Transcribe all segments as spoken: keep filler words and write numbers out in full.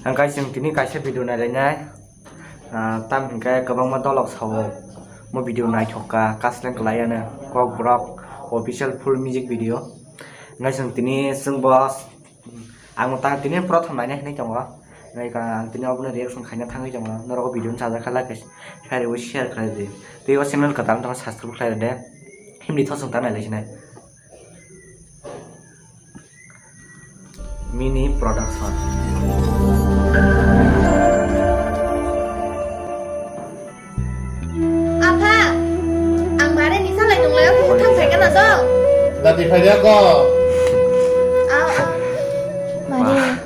Ang kaisa tini kaisa video nailainai. Ah, tam hinkhe kwbangma dolok sao mo video naithok kha, kasleng kwlaiya no Kokborok official full music video. Hingke chwng tini chwng bo ang tang tini prothom naina hinwi tongo. Hingke ang tini obono reaction khaina thangwi tongo. Norok o video no sajak kha like khe share khlai di. Tei o channel kwtal wngtong subscribe khlai rwdi. Himni thosong ta nailai sinai. Mini Production. Apha, ang bare ni salai nung layo kung thang thai kana dong. Dati phai dia ko. Aw, aw. Mare,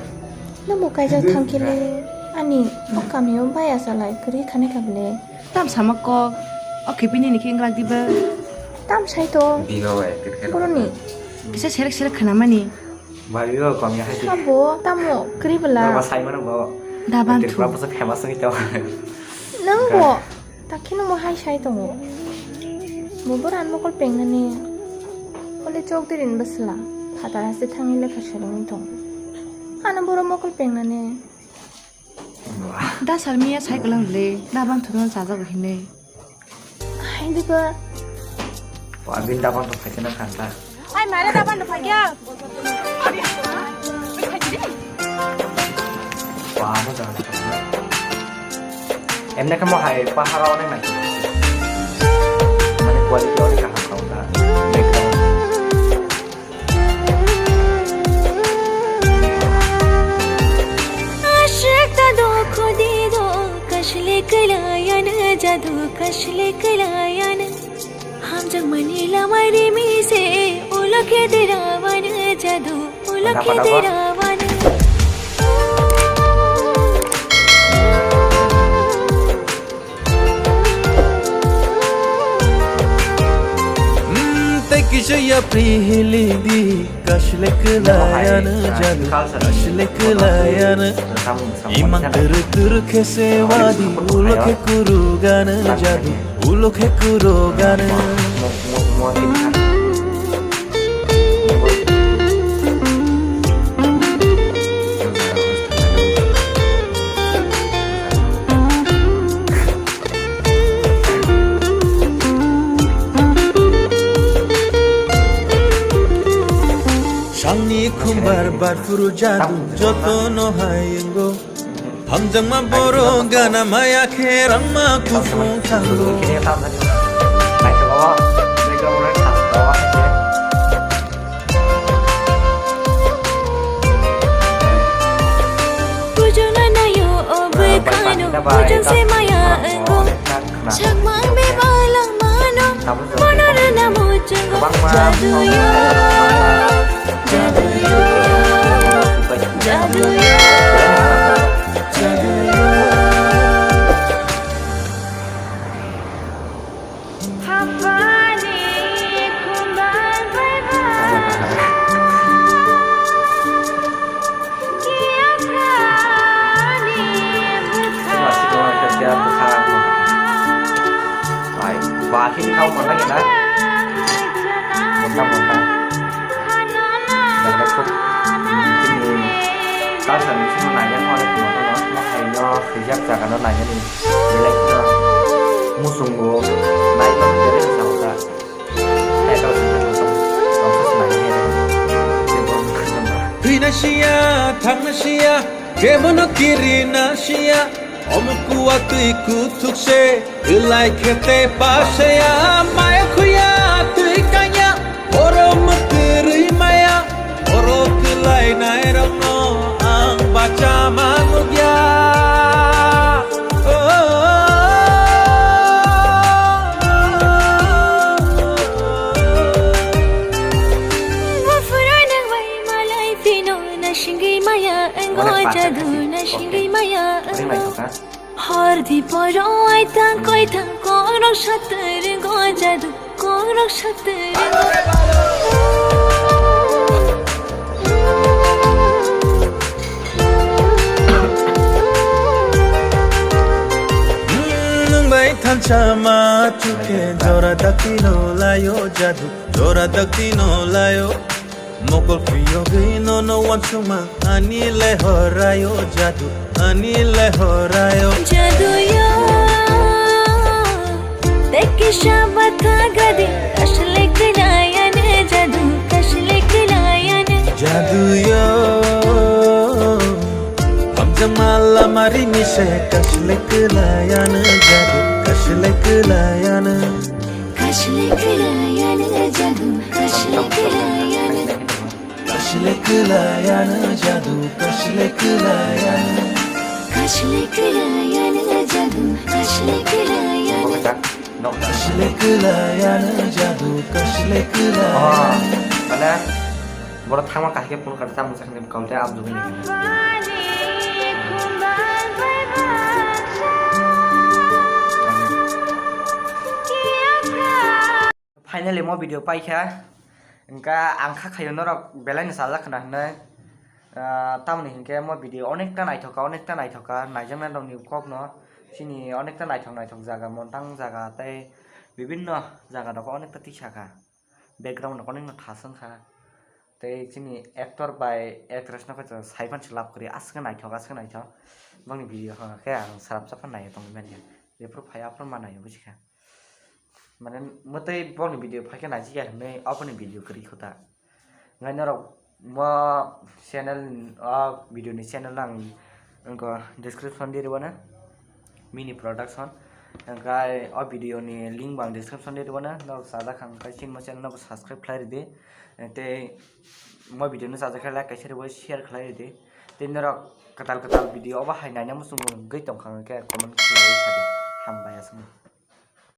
no bo kaijak thang kile ani o kami o baya salai kri khane kable. Tam sama kok. O khipini ni khe wngrak diba? Tam sai to. Bigo bai, kiri khe. Boroni. Kisa serek serek khana mani. Bai, bigo kom ya hai. Abo, tamo, kri bela. Ba sai mano ba. Daban Tripura tu. Pasa famous ni to. Nang bo. Takhi no mo hai sai tongo. Bo boran mokol pengnani. Ole chok dirin basla. Phatar haste thangile kha sereng tong. Ano boro mokol pengnani. Da salmiya cycle ang le, da bang thumna chajago hinwi. Hai diba. Wa bin da bang to phaikena khanta. Hai mare da bang to phaikya. Wa mo da. Emne kamo hai pahara onek nai. Mane quality onek kaham kau da. Background. Ashik ta do khudi do, kashle kalayan jadu, kashle kalayan. Hamjak mani lamai ri mi se, ulakhe derawan jadu, ulakhe derawan. Tei kisa yapri hili di, kashle kelayan jadu, kashle kelayan. Imang kuru kuru khe se wadi, ulo khe kuru gana jadu, ulo khe kuru gana. Sangni khumbar bar phuru jadu joto no hai wngo. Hamjakma borok gana maya khe rangma kuphung thango. Bujona nayo o bwkhano, bujong se maya wngo. Sakmang bebak langmano, mono rwna muchungo. Jaduyo, jaduyo, jaduyo, jaduyo. Hapani khumbar bai ba. Ba, sini kau mana kita? Mantap, mantap. Dapat kok. Ini kau sama sini nanya kau ada kemana? Nah, ayo, siap, jangan nanya nih. Belai kira musungo, nai ma jere sa uta. Nai ka uta ka sa. Twi na siya, thang na siya, kemono kiri na siya. Omo kuwa twi kuthuk se, ilai khete pa se ya, maya khuya twi kanya. Oro mwtwrwi maya, oro kwlainairokno ang bacha ma nukya. Oh. Buphuru nwng bai malai phino, nasingwi maya wngo jadu, nasingwi maya wngo. Hor di poro ai tang koi tang korok satir go jadu, korok satir go. Nwng bai thansa ma chukhe jora dakti no layo jadu, jora dakti no layo. Mokol phiyogwi nono wansukma, ani le horayo jadu, ani le horayo. Jaduyo, teki shaba thagadi, kashle kilayane jadu, kashle kilayane. Jaduyo, hamjamala mari mise, kashle kilayane jadu, kashle kilayane. Kashle kilayane jadu, kashle kilayane. Kashle kilayane jadu, kashle kilayane. Kashle kilayane jadu, kashle kilayane. Kashle kilayane jadu, kashle kilayane. Oh, mane, borok thangma kahike phone kar chamung sakni kau tei abjugni. Finally mo video paikha, hwnkha ang kha khayo norok belai no chajak khna hwnwi. Ah, tamoni hinkhe mo video onekta naithoka, onekta naithoka, naijaknai rokni kokno chini onekta naithok naithok jaga, montang jaga tei bibinno jaga rok onekta tisakha, background rok onekno thas wngkha. Tei chini actor bai actress no khe sai phano se love kwrwi, aswk naithok, aswk naithok. Bongni video hwnka khe ang srapsa phano naiwi tongwi manya. Jephru phai aphuru ma naiwi buji kha. Mane mwtwi bongni video phai khe naijikya hwnwi aboni video kwrwi kho ta. Ngai norok mo channel, o video ni channel ang wngkha description di rwna. Mini Production. Hwnkhe o video ni link bo ang description di rwna. Norok chajak kha hwnkhe chini mo channel no bo subscribe khlai rwdi. Tei mo video no chajak khe like kaisa rwui share khlai rwdi. Tei norok kwtal kwtal video obo hai naina muchung mungwi tongkha hwnkhe comment khlaiwi sadi. Hambai aswkno.